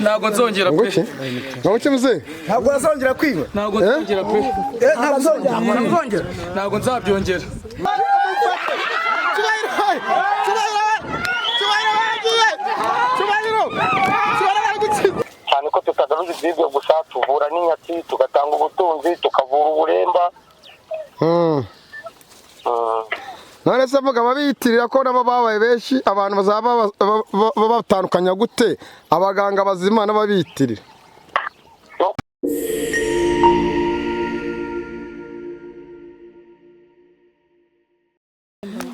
Ntabwo nzongera pe. Ntabwo azongera kwiba. Ntabwo nzongera pe. Ntabwo nzabyongera. Cyane ko tutagaruza ibyibwe gusa, tuvura n'inyatsi, tugatanga ubutunzi, tukavura uburemba. None se mvuga ababiyitirira ko nabo babaye benshi, abantu bazaba babatandukanya gute abaganga bazima n'ababiyitirira?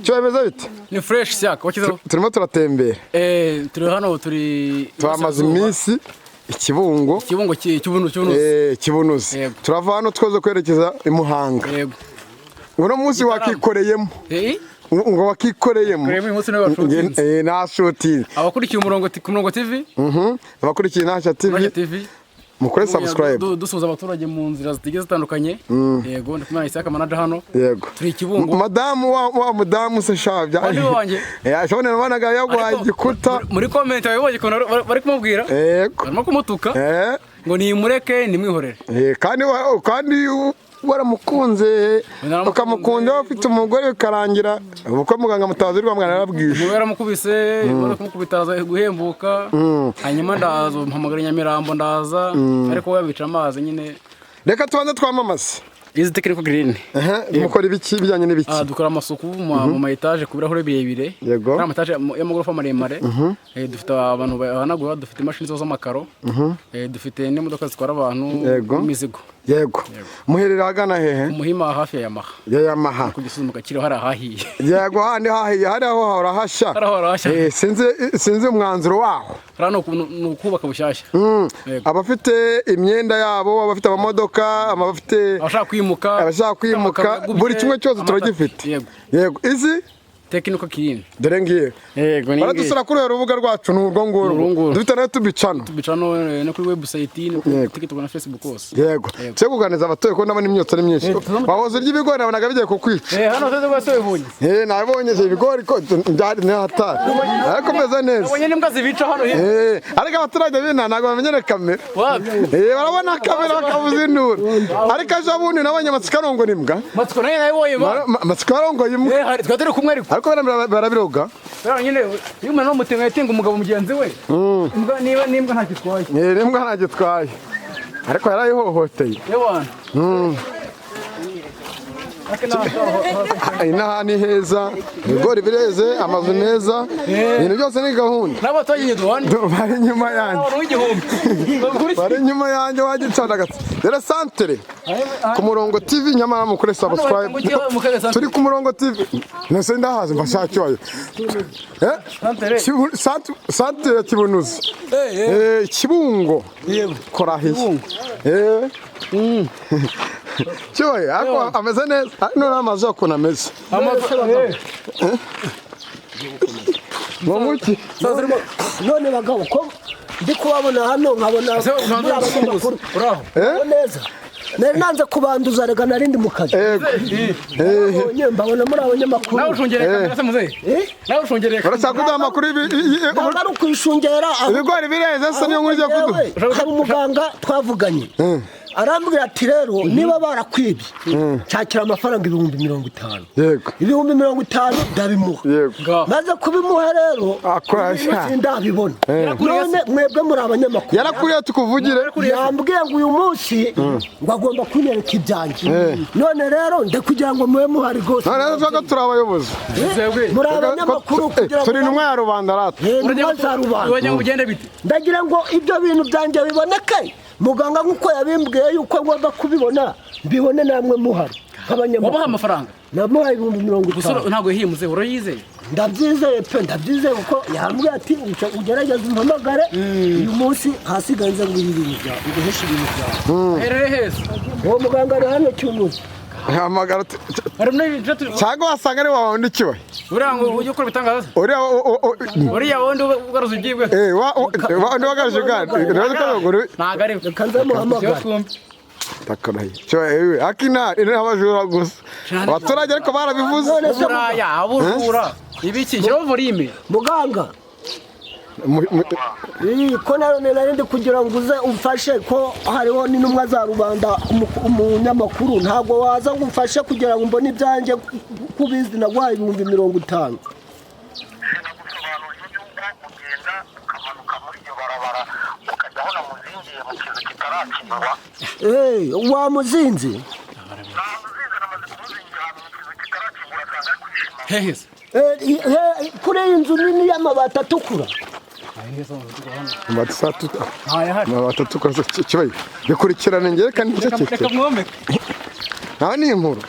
Cyo bimeze bite? Ni fresh cyaka wakizeho. Turimo turatembera. Turi hano, turi twamaze iminsi ikibungo. Ikibungo cy'ubunuzi. Kibunuzi. Turava hano twoze kwerekeza i Muhanga. Yego. Uno munsi wakikoreyemo. Ngo wakikoreyemo. Kureba uyu munsi niwe washutinze. Nashutinze. Abakurikiye umurongo ku Murongo TV. Abakurikiye Ntashya TV. Mukore subscribe. Dusuhuza abaturage mu nzira zigiye zitandukanye. Yego, ndi kumwe na Isaka manager hano. Yego. Turi ikibungo. Madamu wa mudamu se shabya. Wandi wanjye. Ashobora nabonaga yagwaye igikuta. Muri comment wabibonye ukuntu bari kumubwira? Yego. Barimo kumutuka. Ngo nimureke nimwihorere. Kandi waramukunze ukamukunda ufite umugore bikarangira uko muganga mutazi rwa mwana yarabwishe. Umugore yaramukubise, imaze kumukubita aza guhembuka. Hanyuma ndaza mpamagara Nyamirambo ndaza, ariko we yabica amazi nyine. Reka tubanze twamamaze. Izi Technical Green. Mukora ibiki bijyanye n'ibiki? Dukora amasuku mu ma etage ku birahure birebire. Yego. Ari ama etage y'amagorofa maremare. Dufite abantu bahanagura, dufite imashini z'amakaro. Dufite n'imodoka zitwara abantu n'imizigo. Yego. Muherera ahagana hehe? Muhima hafi ya Yamaha. Ya Yamaha. Ku Gisozi mu Gakiro hari ahahiye. Yego, handi hahiye, hari aho hahora hashya. Hari aho hahora hashya. Sinzi umwanzuro waho. Hariya ni ukubaka bushyashya. Abafite imyenda yabo, abafite amamodoka, abafite abashaka kwimuka, buri kimwe cyose turagifite. Yego. Izi Technical Clean. Dore ngiye. Yego, ni baradusura kuri urubuga rwacu n'urwo ngurwo. Dufite na tubicano. Tubicano no kuri website no kuri TikTok na Facebook hose. Yego. Cyo kuganiza abatuye ko ndabona imyotsi ari myinshi. Wahoze urya ibigori nabonaga bigiye kukwica. Hano tuze rwose wibonye. Nabonye ibigori ko byari n'hatari. Ariko meze neza. Nabonye n'imbwa zibica hano hirya. Ariko abaturage b'ina ntabwo bamenyere kamera. Barabona kamera bakavuza induru. Ariko ejo bundi nabonye amatsiko arongora imbwa. Matsiko nayo nayibonye. Matsiko arongoye imbwa. Hari twari turi kumwe ariko. Ariko barabiroga. Nyine iyo umuntu n'umutenga yatenga umugabo mugenzi we. Imbwa niba n'imbwa ntacyo itwaye. N'imbwa ntacyo itwaye. Ariko yarayihohoteye. Yewana. Inaha ni heza, ibigori bireze, amazu meza, ibintu byose ni gahunda. N'abaturage duhana. Bari inyuma yanjye. Bari inyuma yanjye wagicana. Dore santere. Ku Murongo TV nyamara mukore subscribe. Turi ku Murongo TV. Nese ndahazi mbashaki wayo. Santere ya Kibunuzi. Kibungo. Korahiye. Cyoye ariko ameze neza. None amazu akuna ameze. Ngomuki. None bagabo ko ndi kubabona hano nkabona muri abanyamakuru. Neza. Nari nanze kubanduza rega narindi mu kazi. Mbabona muri abanyamakuru. Nawe ushungereye kamera se muzehe? Nawe ushungereye. Urashaka kuduha amakuru ntabwo ari ukwishungera. Ibigori bireze se niyo nkuru ugiye kuduha. Hari umuganga twavuganye. Arambwira ati rero niba barakwibye nshakira amafaranga 50,000. Yego. 50,000 ndabimuha. Yego. Maze kubimuha rero ndabibona. None mwebwe muri abanyamakuru. Yarakuriye tukuvugire. Yambwiye ngo uyu munsi ngo agomba kunyereka ibyanjye. None rero ndakugira ngo mube muhari rwose. None rero turi abayobozi. Muri abanyamakuru kugira ngo turi intumwa ya rubanda rata. Intumwa za rubanda. Ndagira ngo ibyo bintu byanjye biboneke. Muganga nkuko yabimbwiye yuko ngomba kubibona mbibone namwe muhari. Wabaha amafaranga? Namuhaye 50,000. Ntabwo yahimuze, urayizeye? Ndabyizeye pe, ndabyizeye kuko yambwiye ati ugerageze umpamagare uyu munsi hasigaye nze nguhe ibintu byawe, nguheshe ibintu byawe. Herere heza. Uwo muganga ari hano Cyunuzi. Hamagara cyangwa wasanga ari wa wundi kibaye. Uriya ngo ujye ukora ibitangaza. Uriya wundi ugaruza ibyibwe. Wa wundi wagaruje ubwana. Ntabwo ari we. Reka nze muhamagare. Takaraye. Cyo akina ino abajura gusa. Abaturage ariko barabivuze. Uburaya, abujura. Ibiki shyiraho volume. Muganga. Ko none nari ndi kugira ngo uze umfashe ko hariho n'intumwa za rubanda umunyamakuru ntabwo waza ngo umfashe kugira ngo mbone ibyanjye kubizi naguhaye 50,000. Sinagusobanuriye yuko ugenda ukamanuka muri iryo barabara ukajya aho namuzingiye mu kizu kitarakingwa. Wamuzinze? Namuzinze, namaze kumuzingira ahantu mu kizu kitarakingura asanga ari kwishima. Hehese. Kuri iyi nzu nini y'amabati atukura. Amabati atukura kibaye bikurikirane ngerekane icyo Reka kike. mwomeke. Nta ni inkuru.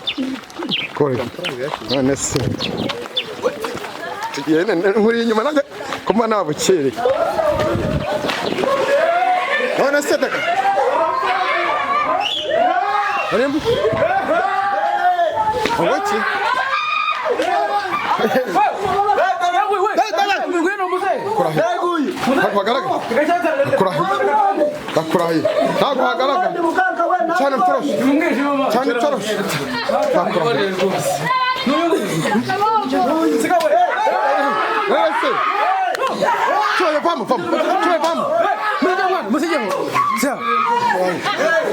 Kore. None se. Tugende nkuri inyuma nanjye kuma nabukere. None se daka. Arimo. Ogoki. Ndakurahiye. Ntabwo hagaragara. Cyane toroshe. Cyane toroshe. Ndakurahiye. Cyoye vamo vamo. Cyoye vamo. Musigeho.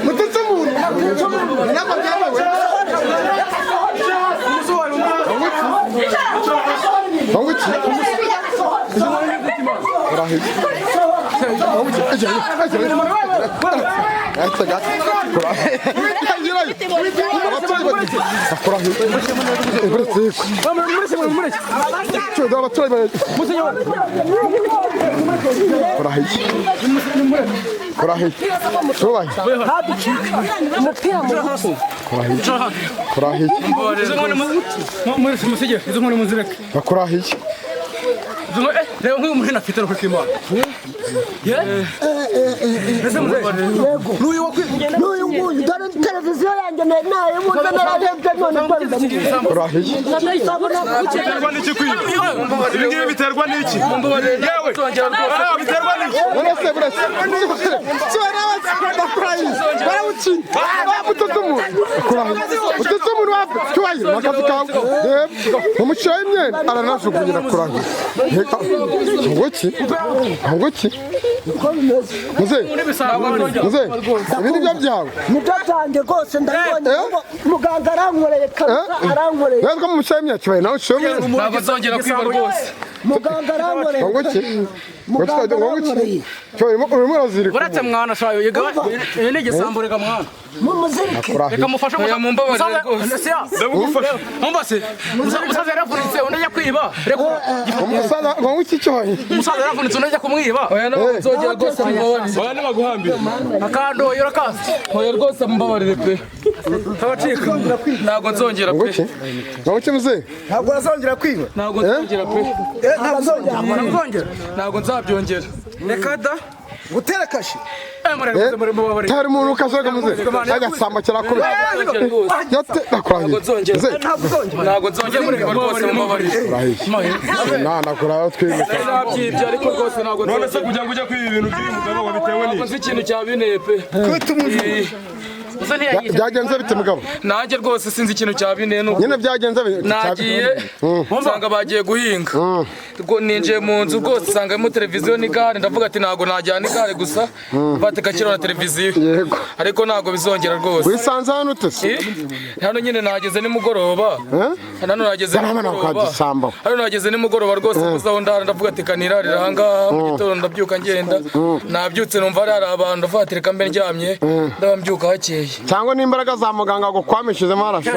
Mututse umuntu. Ntabwo byemewe. Banguki. Reba nk'uyu muhena afite no kwimana. N'uyu nguyu dore televiziyo yanjye nayibuze nararebye none Biterwa n'iki kwiba? Ibi ngibi biterwa n'iki? Yewe, biterwa n'iki? Ibi byawe nibyo byanjye rwose ndabonye muganga arankoreye kabisa arankoreye natwe mumushyira imyaka nawe ushobora Ntabwo nzongera kwiba rwose. Muganga arankoreye muganga arankoreye urimo urazirika Uretse mwana shayo iyi ni igisambo reka mwana mumuzirike reka mufashe mumbabarire rwose. Ndagufasha. Mumbase umusaza yaravunitse undi ajya kwiba reka umusaza ngo iki cyoye umusaza yaravunitse undi ajya kumwiba Oya ntabwo nzongera rwose mumbabarire. Oya nibaguhambire. Akandoye urakaza. Oya rwose mumbabarire pe. Tabacika. Ntabwo nzongera pe. ngo iki muze Ntabwo azongera kwiba. Ntabwo nzongera pe. Ntabwo azongera. Ntabwo nzabyongera. Reka da. Gutera kashi. Tari umuntu ukashoka muze agasamba kirakubita yate nakurahiye Ntabwo nzongera kwiba rwose mumbabarire. Na nakuraho twimika. Nabyibye ariko rwose ntabwo nzongera. None se kugira ngo ujye kwiba ibintu by'uyu mugabo wabitewe n'iki? Ntabwo nzi ikintu cyabinteye pe. Kwita umujura. Byagenze bite mugabo? Nanjye rwose sinzi ikintu cyabinteye nuko. Nyine byagenze bite? Nagiye nsanga bagiye guhinga. Ninjiye mu nzu rwose nsangamo televiziyo n'igare ndavuga ati ntabwo najyana igare gusa bateka kiriho na televiziyo. Yego. Ariko ntabwo bizongera rwose. Wisanze hano ute se? Hano nyine nageze nimugoroba. Hano nageze nimugoroba. Hano nageze nimugoroba rwose gusa aho ndara ndavuga ati kanirarira aha ngaha mu gitondo ndabyuka ngenda. Nabyutse numva hari abantu ndavuga ati reka mbe ndyamye ndaba mbyuka hakeye. Cyangwa n'imbaraga za muganga gukwamishizemo arasha.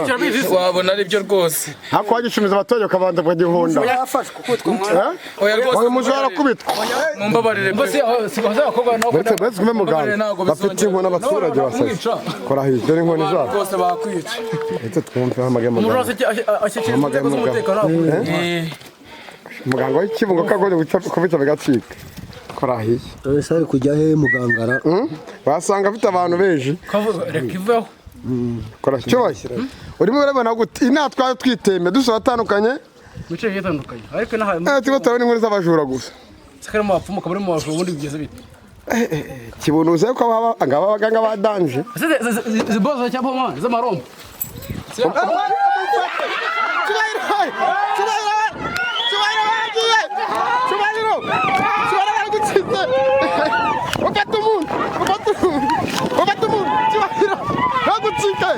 Wabona aribyo rwose. Hako wagishumiza abaturage ukabanza ukagihunda. Oya rwose. Uyu mujura arakubitwa. Mumbabarire pe. Uretse kumwe muganga bafite inkoni abaturage basaze. Kora hirya dore inkoni zabo. Rwose bakwica. Ndetse twumve hamagaye muganga. Hamagaye muganga. Muganga w'ikibungo kagoye kubica bigacika. Kora hirya. Ese ari kujya he mugangara? Basanga afite abantu benshi. Reka iveho. Kora cyubahiro. Urimo urabona gute inaha twari twiteme dusaba atandukanye. Bice bitandukanye. Ariko inaha turimo turabona inkuru z'abajura gusa. Sakara mu bapfumu kaburi mu bajura ubundi bigeze bite? Kibuno uze ko ngaba abaganga ba danje. Ziboza cyangwa mama z'amarombo. Cyubahiro! Cyubahiro baragutsinze! Ufata umuntu! Ufata umuntu! Ufata umuntu! Cyubahiro! Ntagutsike!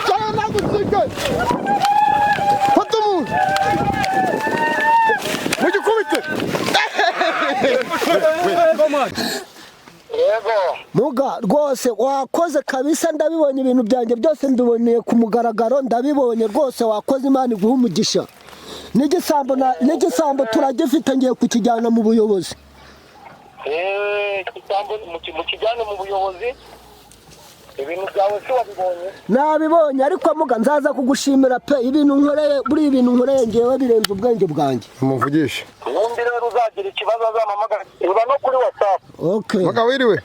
Cyubahiro ntagutsike! Fata umuntu! Mugikubite! Muga rwose wakoze kabisa, ndabibonye ibintu byanjye byose mbiboneye ku mugaragaro, ndabibonye rwose wakoze, Imana iguha umugisha. N'igisambo turagifite, ngiye kukijyana mu buyobozi. Mukijyane mu buyobozi, ibintu byawe si wabibonye? Nabibonye, ariko muga nzaza kugushimira pe, ibintu nkoreye buri ibintu nkoreye ngewe birenze ubwenge bwanjye. Umuvugishe. Ubundi rero uzagira ikibazo azamamagara, iba no kuri WhatsApp. Okay. Muga wiriwe.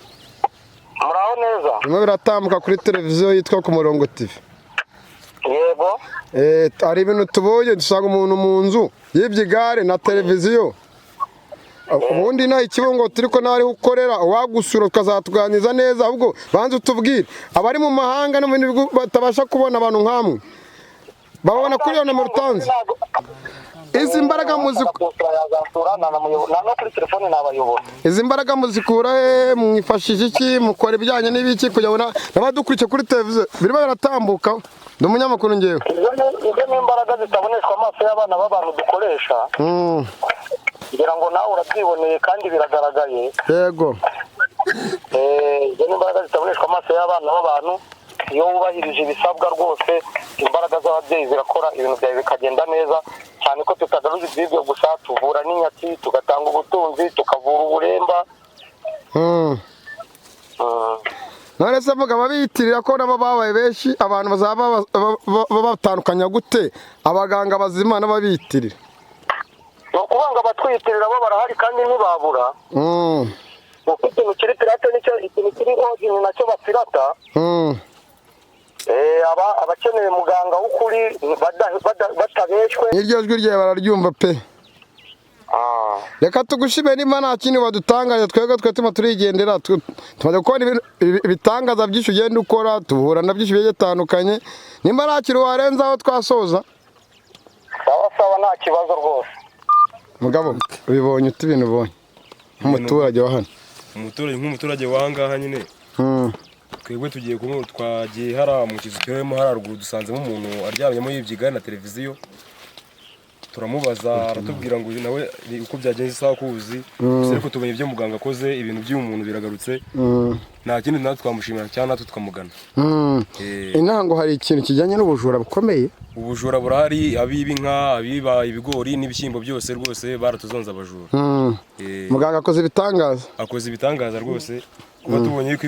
Muraho neza. Birimo biratambuka kuri televiziyo yitwa Ku Murongo TV. Yego. Hari ibintu tubonye dusanga umuntu mu nzu yibye igare na televiziyo. Ubundi nta ikibungo turi ko nawe ukorera uwagusura tukazatuganiriza neza, ahubwo banze utubwire abari mu mahanga no mu bindi bihugu batabasha kubona abantu nkamwe bababona kuri iyo nomero utanze. Izi mbaraga izi mbaraga muzikura he? Mwifashisha iki? Mukora ibijyanye n'ibiki kugira ngo n'abadukurikiye kuri televiziyo birimo biratambuka? Ndi umunyamakuru ngewe. Izo ni imbaraga zitaboneshwa amaso y'abana b'abantu dukoresha. Ngira ngo nawe urabyiboneye kandi biragaragaye. Yego. Izo ni imbaraga zitaboneshwa amaso y'abana b'abantu. Iyo wubahirije ibisabwa rwose imbaraga z'ababyeyi zirakora, ibintu byawe bikagenda neza cyane. Ko tutagaruza iby'ibyo gusa, tuvura n'inyatsi, tugatanga ubutunzi, tukavura uburemba. None se mvuga ababiyitirira ko nabo babaye benshi, abantu bazaba babatandukanya gute abaganga bazima n'ababiyitirira? Ni ukuvuga ngo abatwiyitirira bo barahari kandi ntibabura. Kuko ikintu kiri pirate nicyo, ikintu kiri ojini nacyo bapirata. Abakeneye muganga w'ukuri batabeshwe. Iryo jwi ryawe bararyumva pe. Reka tugushime niba nta kindi wadutangaje, twebwe twe tuma turigendera, tumaze kubona ibitangaza byinshi ugenda ukora, tuhura na byinshi bigiye bitandukanye. Nimba nta kintu warenzaho twasoza. Sawa sawa, nta kibazo rwose. Mugabo ubibonye ute ibintu ubonye nk'umuturage wa hano? Nk'umuturage wa ngaha nyine, twebwe tugiye kumwe twagiye hara mu kizu kirimo hararuguru, dusanzemo umuntu aryamyemo yibye igare na televiziyo. Turamubaza aratubwira ngo nawe uko byagenze isaha kuzi, gusa ariko tubonye ibyo muganga akoze, ibintu by'uyu muntu biragarutse. Nta kindi natwe twamushimira cyangwa natwe tukamugana. Intango hari ikintu kijyanye n'ubujura bukomeye. Ubujura burahari, abiba inka, abiba ibigori n'ibishyimbo byose rwose baratuzonze abajura. Muganga akoze ibitangaza. Akoze ibitangaza rwose. Kuba tubonye yuko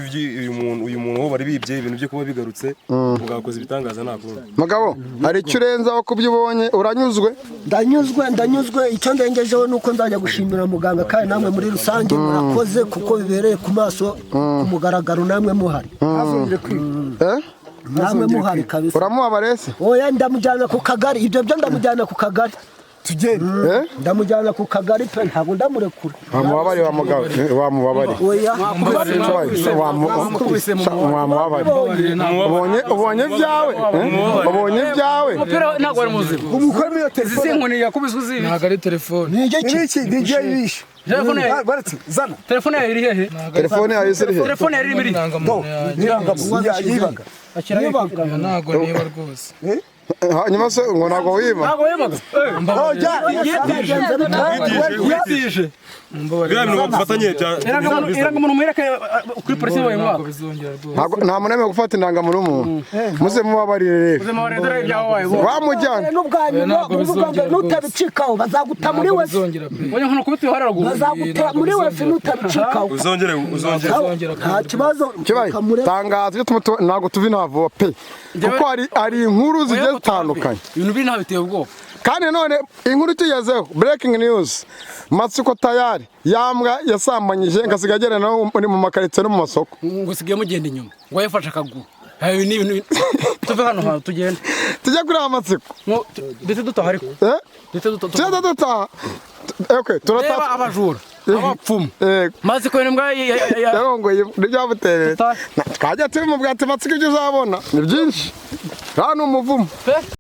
uyu muntu wo bari bibye ibintu byo kuba bigarutse, muganga akoze ibitangaza nta kundi. Mugabo hari icyo urenzaho ku byo ubonye? Uranyuzwe? Ndanyuzwe. Icyo ndengejeho nuko nzajya gushimira muganga, kandi namwe muri rusange murakoze kuko bibereye ku maso ku mugaragaro, namwe muhari. Namwe muhari kabisa. Uramuha barese? Oya, ndamujyana ku kagari, ibyo byo ndamujyana ku kagari. Tugende. Ndamujyana ku kagari pe, ntabwo ndamurekura. Wamubabari wa mugabo, wamubabari. Oya. Wamubabari. Ubonye ibyawe? Ubonye ibyawe? Umupira ntabwo ari muzima. Umukore muri telefone. Izi nkoni yakubiswe uzi. Ntabwo ari telefone. Ni iki? Ni igihe yishe. Telefone yawe. Zana. Telefone yawe iri hehe? Telefone yawe iri hehe? Telefone yawe iri muri. Yibaga. Ntabwo niba rwose. Hanyuma se ngo ntabwo wiba? Ntabwo wibaga. Byagenze bite? Biriya bintu bagufatanye bya Irangamuntu mwereke kuri polisi bayo mwaka. Ntabwo bizongera rwose. Ntabwo nta muntu wemerewe gufata indangamuntu y'umuntu. Muze mubabarire rero. Ubuzima burenze ibyaho wabaye. Wamujyana. N'ubwa nyuma Ntabwo uvuga ngo bizongera rwose. nutabicikaho bazaguta muri Ntabwo wese. bizongera pe. Ubonye nko kubita haraguru. Bazaguta muri wese nutabicikaho. Uzongere, uzongere. Bizongera. Nta kibazo. Kibaye Kamure. tangazo ibyo tuma ntabwo tuva inavuba pe, kuko hari inkuru zigiye zitandukanye. Ibintu biri nta biteye ubwoba. Kandi none inkuru itugezeho, breaking news, Matsiko tayari yambwa yasambanyije ngasiga agera nawe muri mu makaritsiye no mu masoko. Ngo usigaye mugenda inyuma ngo yafashe akaguru. Ibi ni ibintu. Tuve hano hantu tugende. Tujye kuri aya matsiko. Ngo ndetse dutaha ariko. Eh? Ndetse dutaha. Tujye dutaha. Okay, Reba turataha. abajura, abapfumu. Matsiko ni mbwa Yarongoye nibyamuterere. Twajya turi mu bwate. Matsiko, ibyo uzabona ni byinshi, hano umuvumo. Pe.